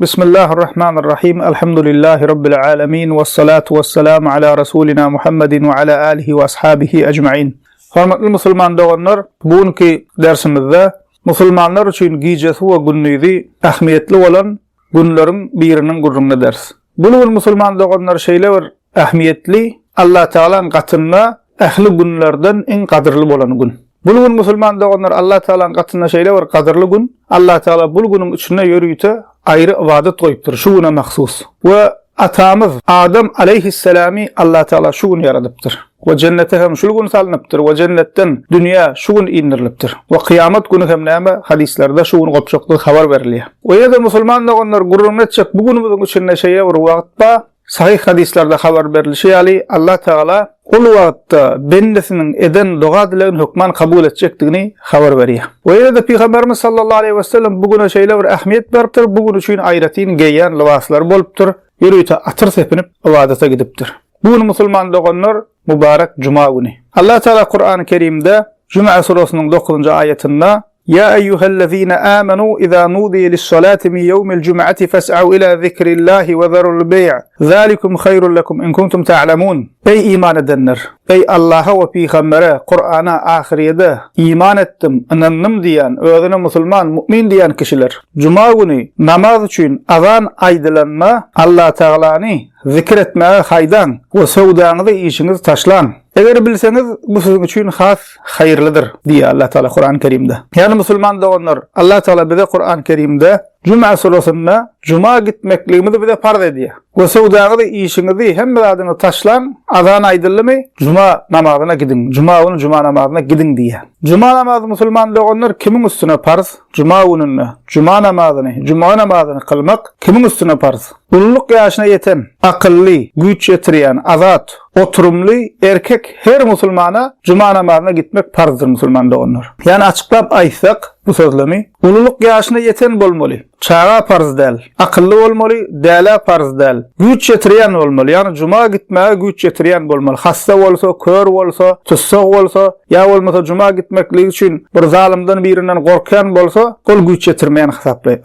Bismillahirrahmanirrahim. Elhamdülillahi Rabbil alemin. Vessalatu vesselamu ala Rasulina Muhammedin ve ala alihi ve ashabihi ecmain. Hormatly musulman doganlar, bu günki dersimizde musulmanlar üçin gijesi we gündizi ähmiýetli bolan günleriň biriniň gürrüňini ederis. Bu gün musulman doganlar şeýle bir ähmiýetli, Allatagalaň gatynda ähli günlerden iň gadyrly bolan gün. Bul gün musulman doganlar Allah Tagalaň gatynda şeýle bir gadyrly gün, Allah Tagala bul günüň içinde ýörite aýry ybadat goýupdyr, şu güne mahsus. We atamyz Adam aleýhissalamy Allah Tagala şu gün ýaradypdyr. We jennete hem şul gün salnypdyr we jennetden dünýä şu gün indirilipdir. We kyýamat güni hem näme hadyslarda şu gün gopjakdygy habar berilýär. We ýene-de musulman doganlar gürrüňini etjek bu günümiziň içinde şeýle bir wagt bar, Sahyh hadyslarda habar berlişi ýaly, Allah Tagala ol wagtda bendesiniň eden doga-dilegini hökman kabul etjekdigini habar berýär. We ýene-de Pygamberimiz sallallahu aleýhi wesellem bu güne şeýle bir ähmiýet beripdir, bu gün üçin aýratyn geýýän lybaslary bolupdyr, ýörite atyr sepinip ybadata gidipdir. Bu gün musulman doganlar mübarek juma güni. Allah Tagala Kurany Kerimde Juma surasynyň dokuzynjy aýatynda Ýa eýýuhellezine amenu iza nudiýe lissalati min ýewmil jum'ati fes'au ila zikrillahi we zerul beý' zalikum haýrun lekum in kuntum ta'lemun. Eý iman edenler! Eý Allaha we pygambere, Kur'ana, ahyrýede iman etdim, ynandym diýýän, özüne musulman, mu'min diýýän kişiler! Juma güni namaz üçin azan aýdylanda Allatagalany zikir etmäge haýdaň we söwdaňyzy, işiňizi taşlaň. Eger bilseňiz, bu siziň üçin has haýyrlydyr diýýär Allah Tagala Kurany Kerimde. Ýagny musulman doganlar, Allah Tagala bize Kurany Kerimde Juma surasynda juma gitmekligimizi bize parz edýär. We söwdaňyzy, işiňizi, hemme zadyňyzy taşlaň, azan aýdyldymy, juma namazyna gidiň, juma güni juma namazyna gidiň diýýär. Juma namazy musulman doganlar kimiň üstüne parz? Juma gününde juma namazyny, juma namazyny kylmak kimiň üstüne parz? Ululyk ýaşyna ýeten, akylly, güýç ýetirýän, azat, oturymly erkek her musulmana juma namazyna gitmek parzdyr musulman doganlar. Ýagny açyklap aýtsak bu sözlemi, ululyk ýaşyna ýeten bolmaly, çaga parz däl, akylly bolmaly, dälä parz däl, güýç ýetirýän bolmaly, ýagny juma gitmäge güýç ýetirýän bolmaly, hassa bolsa, kör bolsa, tussag bolsa, Ýa bolmasa juma gitmekligi üçin bir zalymdan birinden gorkýan bolsa, ol güýç ýetirmeýän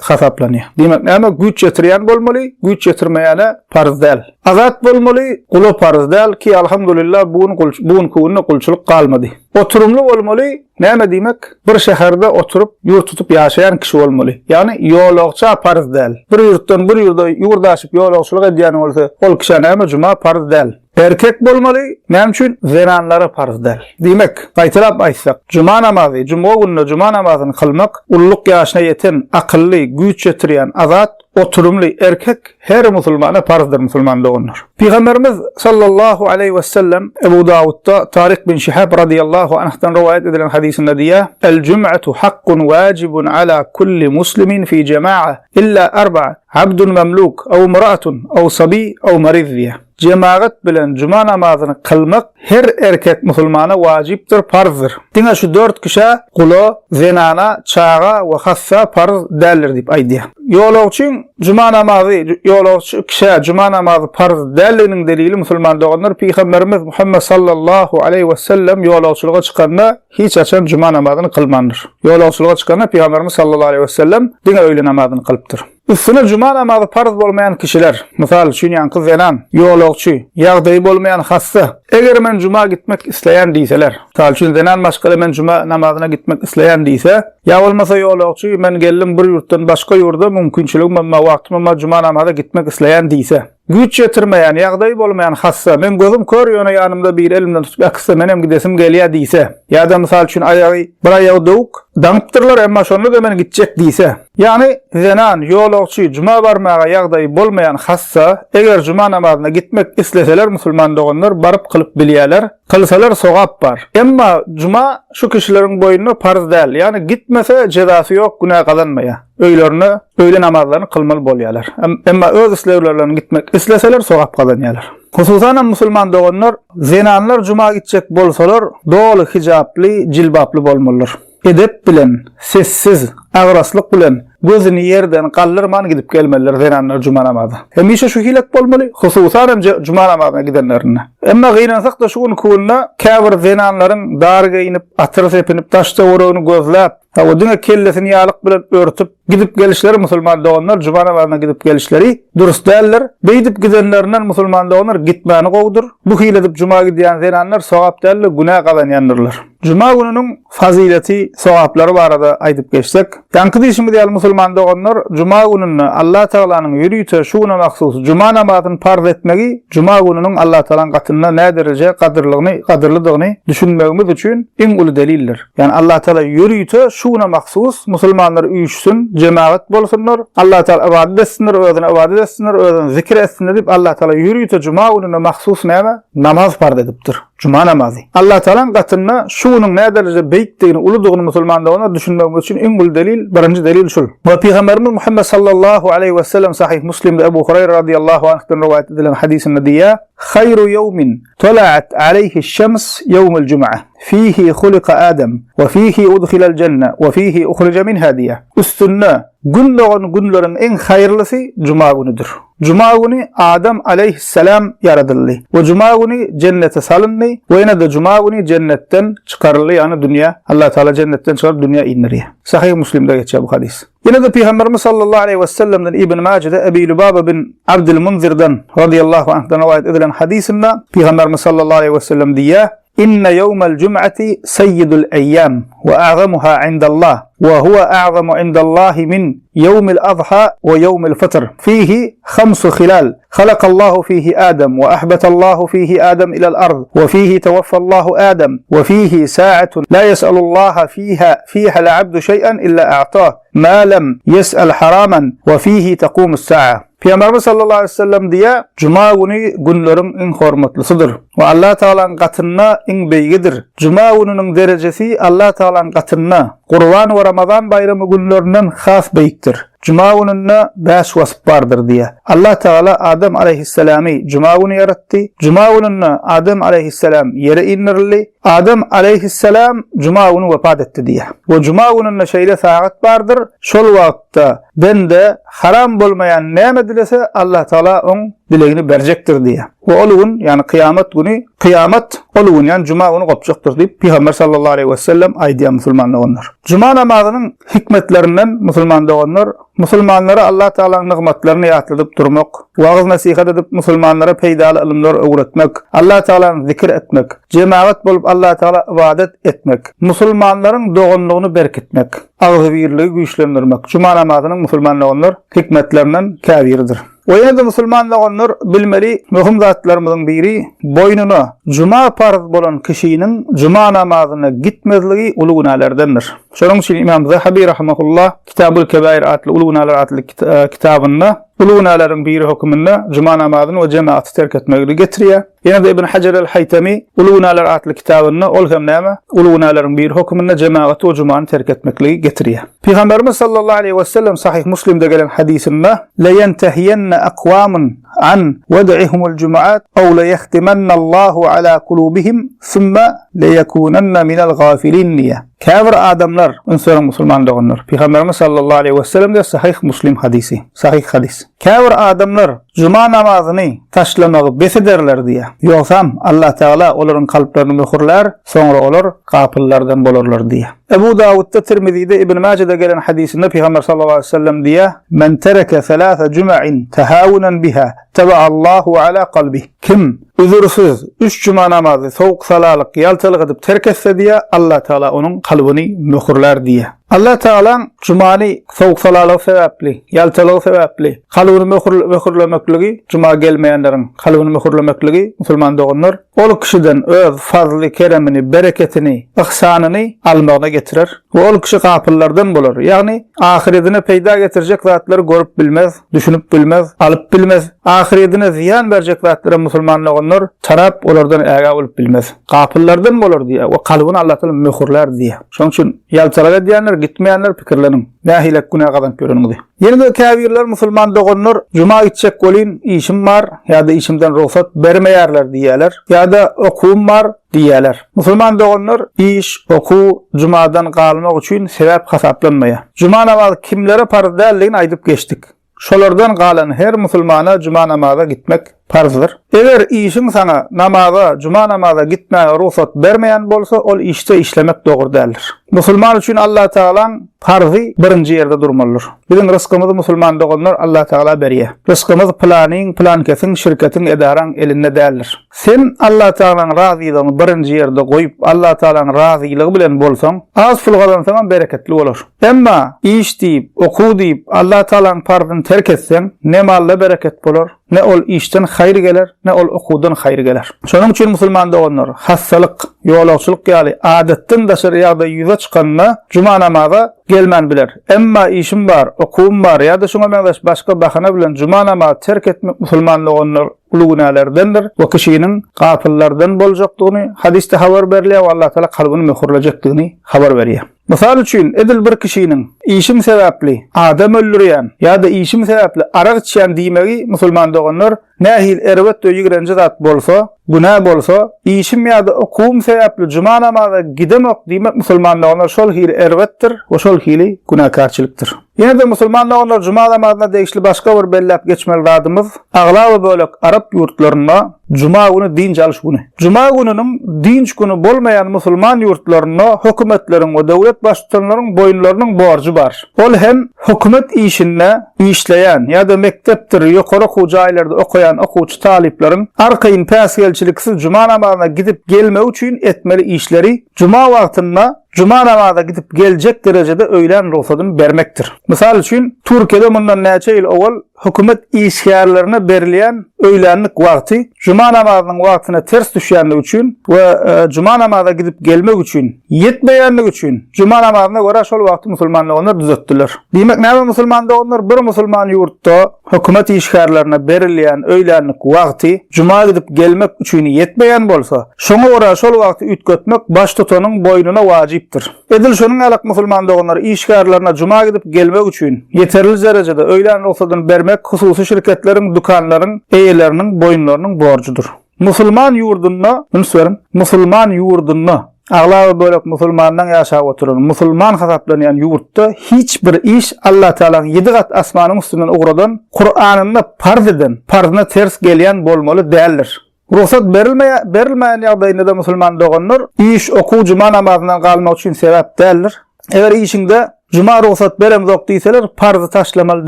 hasaplanýar. Diýmek näme, güýç ýetirýän bolmaly, güýç ýetirmeýäne parz däl. Azat bolmaly, gula parz däl, ki alhamdulillah bu gün bu günki günde gulçulyk galmady. Oturymly bolmaly, näme diýmek, bir şäherde oturyp, ýurt tutup ýaşaýan kişi bolmaly. Ýagny ýolagça parz däl. Bir ýurtdan bir ýurda ýurt aşyp ýolagçylyk edýän bolsa, ol kişä näme juma parz däl. Erkek bolmaly, näme üçin? Zenanlara parz däl. Diýmek, gaýtalap aýtsak, juma namazy, jumga gününe juma namazyny kylmak ululyk ýaşyna ýeten, akylly, güýç ýetirýän, azat, oturymly erkek her musulmana parzdyr musulman doganlar. Pygamberimiz sallallahu aleýhi wesellem Ebu Dawudda Taryk bin Şihab radyýallahu anhdan rowaýat edilen hadysynda diýýär, El-jum'atu hakkun wajibun ala kulli muslimin fi jema'a illa arba'a, abdun memluk, aw imra'atun, aw sabi, aw marid diýýär. Jemagat bilen juma namazyny kylmak her erkek musulmana wajypdyr, parzdyr. Diňe şu dört kişä, gula, zenana, çaga we hassa parz däldir diýip aýdýar. Ýolagçyň juma namazy, ýolagçy kişä juma namazy parz däldiginiň delili musulman doganlar Pygamberimiz Muhammet sallallahu aleýhi wesellem ýolagçylyga çykanda hiç haçan juma namazyny kylmandyr. Ýolagçylyga çykanda Pygamberimiz sallallahu aleýhi wesellem diňe öýle namazyny kylypdyr. Üstüne juma namazy parz bolmaýan kişiler, mysal üçin ýaňky zenan, ýolagçy, ýagdaýy bolmaýan hassa, eger men juma gitmek isleýän diýseler, mysal üçin zenan maşgala men juma namazyna gitmek isleýän diýse, ýa bolmasa ýolagçy men geldim bir ýurtdan başga ýurda mümkinçiligim bar, wagtym bar juma namaza gitmek isleýän diýse. Güýç ýetirmeýän, ýagdaýy bolmaýan hassa, meň gözüm kör ýöne ýanymda biri elimden tutup äkitse menem gidesim gelýä diýse, ýa-da mysal üçin aýagy, bir aýagy döwük, daňypdyrlar emma şonda-da men gitjek diýse. Ýagny zenan, ýolagçy, juma barmaga ýagdaýy bolmaýan hassa, eger juma namazyna gitmek isleseler musulman doganlar baryp kylyp bilýäler, kylsalar sogap bar. Emma juma şu kişileriň boýnuna parz däl, ýagny gitmese jezasy ýok günä gazanmaýar. Öýlerinde öýle namazlaryny kylmaly bolýarlar. Emma öz islegleri bilen gitmek isleseler sogap gazanýarlar. Hususanam musulman doganlar, zenanlar juma gitjek bolsalar doly hijaply, jilbaply bolmalydyr. Edep bilen, sessiz, agraslyk bilen. Gözüni ýerden galdyrman gidip gelmelidir zenanlar juma namaza. Hemişe şu hilek bolmaly, hususan hem juma namazyna gidenlerinde. Emma gynansak-da şu günki günde käbir zenanlaryň dar geýnip, atyr sepinip, daş-töweregini gözläp, hawa diňe kellesini ýalyk bilen örtüp gidip gelişleri musulman doganlar juma namazyna gidip gelişleri dürs däldir. Beýdip gidenlerinden musulman doganlar gitmäni gowudyr. Bu hili edip juma gidýän zenanlar sogap däl-de günä gazanýandyrlar. Juma gününiň fazileti, sogaplary barada aýdyp geçsek, ýaňky diýşimiz ýaly musulman doganlar juma gününde Allah Tagalanyň ýörite şu güne mahsus juma namazyny parz etmegi juma gününiň Allah Tagalaň gatynda nädereje gadyrlygyny, gadyrlydygyny düşünmegimiz üçin iň uly delildir. Ýagny Allah Tagala ýörite şu güne mahsus musulmanlar üýşsün, jemagat bolsunlar, Allah Tagala ybadat etsinler, özüne ybadat etsinler, özüni zikir etsinler diýip Allah Tagala ýörite juma gününe mahsus näme? Namaz parz edipdir. Juma namazy. Allatagalaň gatynda şu günüň nädereje beýikdigini, uludygyny musulman doganlar düşünmegimiz üçin iň uly delil, birinji delil şul. We Pygamberimiz Muhammet sallallahu aleýhi we sellem Sahyh Muslimde Ebu Hureyre radiyallahu anhdan rowaýat edilen hadysynda diýýär, Haýru ýewmin tola'at aleýhi şems ýewmul jum'a. Fihi hulika Adam we fihi udhilal jenne we fihi uhrija minha diýýär. Üstünde gün dogan günleriň iň haýyrlysy juma günüdir. Juma güni Adam aleýhissalam ýaradyldy we juma güni jennete salyndy we ýene-de juma güni jennetden çykaryldy, ýagny dünýä, Allah Tagala jennetden çykaryp dünýä indirýär. Sahyh Muslimde geçýär bu hadys. Ýene-de Pygamberimiz sallallahu aleýhi wesellemden Ibn Majede Ebi Lubaba bin Abdül Munzirden radiyallahu anhdan rowaýat edilen hadysynda Pygamberimiz sallallahu aleýhi wesellem diýýär, Inne ýewmel jum'ati seýýidul eýýam we a'zamuha indallah we huwe a'zamu indallahi min ýewmil adha we ýewmil fytr. Fihi hamsu hilal. Halakallahu fihi Adam we ahbatallahu fihi Adam ilal ard we fihi tawaffallahu Adam we fihi sa'atun la yes'alullaha fiha fiha'l abdu şeý'en illa a'tah ma lem yes'al haraman we fihi taqumus sa'a. Pygamberimiz sallallahu aleýhi we sellem diýýär, Juma güni günleriň iň hormatlysydyr we Allah Tagalaň gatynda iň beýigidir. Juma gününiň derejesi Allah Tagalaň gatynda Gurban we Ramazan baýramy günlerinden has beýikdir. Juma gününde bäş wasp bardyr diýýär. Allah Tagala Adam aleýhissalamy juma güni ýaratdy. Juma gününde Adam aleýhissalam ýere indirildi. Adam aleýhissalam juma güni wepat etdi diýýär. We juma gününde şeýle sagat bardyr, şol wagtda bende Haram bolmaýan näme dilese, Allah Tagala oň dilegini berjekdir diýýär. We ol gün, ýagny kyýamat güni, kyýamat ol gün, ýagny juma güni gopjakdyr diýip, Pygamber sallallahu aleýhi wesellem aýdýar musulman doganlar. Juma namazynyň hikmetlerinden musulman doganlar, musulmanlara Allah Tagalaň nygmatlaryny ýatladyp durmak, wagyz-nesihat edip musulmanlara peýdaly ylymlar öwretmek, Allah Tagalany zikir etmek, jemagat bolup Allah Tagala ybadat etmek, musulmanlaryň doganlygyny berkitmek. Agzybirligi güýçlendirmek, juma namazynyň musulman doganlar hikmetlerinden käbiridir. We ýene-de musulman doganlar bilmeli möhüm zatlarymyzyň biri, boýnuna juma parz bolan kişiniň juma namazyna gitmezligi uly günälerdendir. Şonuň üçin Imam Zahabi rahimehullah Kitabul Kebair atly uly günäler atly kitabynda uly günäleriň biri höküminde juma namazyny we jemagaty terk etmegini getirýär. Ýene-de Ibn Hajar el-Haýtami Uly günäler atly kitabynda ol hem näme? Uly günäleriň biri höküminde jemagaty we jumany terk etmekligi getirýär. Pygamberimiz sallallahu aleýhi we sellem Sahyh Muslimde gelen hadysynda, Leýentehiýenne akwamun an wed'ihumul jumuat aw leýehtimennallahu ala kulubihim summa leýekunenne minel gafilin diýýär. Käbir adamlar, üns beriň musulman doganlar, Pygamberimiz sallallahu aleýhi we sellemde Sahyh Muslim hadysy, Sahyh hadys. Käbir adamlar juma namazyny taşlamagy bes ederler diýýär. Ýogsam, Allatagala olaryň kalplaryny möhürlär, soňra olar gapyllardan bolarlar diýýär. Ebu Dawutda, Tirmizide, Ibn Majede gelen hadysynda Pygamber sallallahu aleýhi we sellem diýýär, Men tereke selase juma'in tehawunan biha, teba'allahu ala kalbih. Kim üzürsiz üç juma namazy sowuk-salalyk, ýaltalyk edip terk etse diýýär, Allatagala onuň kalbyny möhürlär diýýär. Allah Tagalaň jumany sowuk-salalygy sebäpli, ýaltalygy sebäpli kalbyny möhürlemekligi, juma gelmeýänleriň kalbyny möhürlemekligi, musulman doganlar, ol kişiden öz fazly, keremini, bereketini, yhsanyny almagyna getirer we ol kişi gapyllardan bolar, ýagny ahyretine peýda getirjek zatlary görüp bilmez, düşünip bilmez, alyp bilmez. Ahyretine zyýan berjek zatlara musulman doganlar tarap olardan ägä bolup bilmez. Gapyllardan bolar diýýär we kalbyny Allah Taala möhürlär diýýär. Şonuň üçin ýaltalyk edýänler, gitmeýänler pikirleniň. Nähilek günä gazanyp ýöreniňizi. Ýene-de käbirler musulman doganlar juma gitjek welin işim bar ýa-da işimden rugsat bermeýärler diýýärler ýa-da okuwym bar diýýärler. Musulman doganlar iş, okuw jumadan galmak üçin sebäp hasaplanmaýar. Juma namazy kimlere parz däldigini aýdyp geçdik. Şolardan galan her musulmana juma namaza gitmek parzdyr. Eger işiň saňa namaza, juma namaza gitmäge rugsat bermeýän bolsa, ol işde işlemek dogry däldir. Musulman üçin Allatagalaň parzy birinji ýerde durmalydyr. Biziň rysgymyzy musulman doganlar Allatagala berýär. Rysgymyz pylanyň, pylankesiň, şirketiň, edaraň elinde däldir. Sen Allatagalaň razylygyny birinji ýerde goýup, Allatagalaň razylygy bilen bolsaň, az pul gazansaňam bereketli bolar. Emma iş diýip, okuw diýip, Allatagalaň parzyny terk etseň, ne malda bereket bolar, ne ol işden haýyr geler, ne ol okuwdan haýyr geler. Şonuň üçin musulman doganlar, hassalyk, ýolagçylyk ýaly adatdan daşary ýagdaý ýüze çykanda juma namaza gelmän biler. Emma işim bar, okuwym bar ýa-da şuňa meňzeş başga bahana bilen juma namazy terk etmek musulman doganlar, uly günälerdendir we kişiniň gapyllardan boljakdygyny hadysda habar berilýär we Allah Tagala kalbyny möhürlejekdigini habar berýär. Mysal üçin, edil bir kişiniň işim sebäpli adam öldürýän ýa-da işim sebäpli arak içýän diýmegi musulman doganlar nähili erbet we ýigrenji zat bolsa, günä bolsa, işim ýa-da okuwym sebäpli juma namaza gidemok diýmek musulman doganlar şol hili erbetdir we şol hili günäkärçilikdir. Ýene-de musulman doganlar juma namazyna degişli başga bir belläp geçmeli zadymyz, aglaba bölek arap ýurtlarynda juma güni dynç alyş güni. Juma gününiň dynç güni bolmaýan musulman ýurtlarynda hökümetleriň we döwlet baştutanlaryň boýunlarynyň borjy bar. Ol hem hökümet işinde işleýän ýa-da mekdepdir ýokary okuw jaýlarda okaýan okuwçy talyplaryň arkaýyn päsgelçiliksiz juma namazyna gidip gelmegi üçin etmeli işleri juma wagtynda Juma namaza gidip geljek derejede öýlän rugsadyny bermekdir. Mysal üçin, Türkiýede mundan näçe ýyl owal hökümet işgärlerine berilýän öýlänlik wagty juma namazynyň wagtyna ters düşýänligi üçin we juma namaza gidip gelmek üçin ýetmeýänligi üçin juma namazyna görä şol wagty musulman doganlar düzetdiler. Diýmek näme musulman doganlar bir musulman ýurtda hökümet işgärlerine berilýän öýlänlik wagty juma gidip gelmek üçin ýetmeýän bolsa, şoňa görä şol wagty üýtgetmek baştutanyň boýnuna wajypdyr. Edil şonuň ýalak musulman doganlar işgärlerine juma gidip gelmek üçin ýeterli derejede öýlän rugsadyny bermek hususy şirketleriň, dükanlaryň eýeleriniň boýunlarynyň borjudyr. Musulman ýurdunda, üns beriň, musulman ýurdunda, aglaba bölek musulmanlaň ýaşap oturan, musulman hasaplanýan ýurtda hiç bir iş Allatagalaň ýedi gat asmanyň üstünden ugradan Kuranynda parz eden parzyna ters gelýän bolmaly däldir. Rugsat berilmeýä, berilmeýän ýagdaýynda-da musulman doganlar iş, okuw, juma namazyndan galmak üçin sebäp däldir. Eger işiňde juma rugsat beremzok diýseler, parzy taşlamaly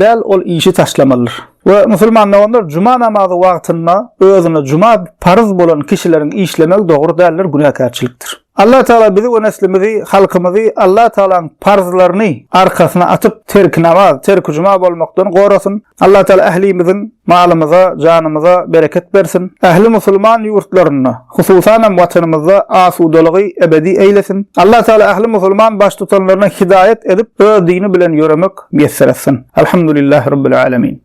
däl, ol işi taşlamalydyr. We musulman doganlar juma namazy wagtynda özüne juma parz bolan kişileriň işlemegi dogry däldir, günäkärçilikdir. Allah Tagala bizi we neslimizi, halkymyzy Allah Tagalaň parzlaryny arkasyna atyp terki namaz, terki juma bolmakdan gorasyn. Allah Tagala ählimiziň malymyza, janymyza bereket bersin. Ähli musulman ýurtlarynda, hususanam watanymyzda asudalygy ebedi eýlesin. Allah Tagala ähli musulman baştutanlaryna hidaýat edip, öz dini bilen ýöremek miýesser etsin. Alhamdulillahi Rabbil Alemin.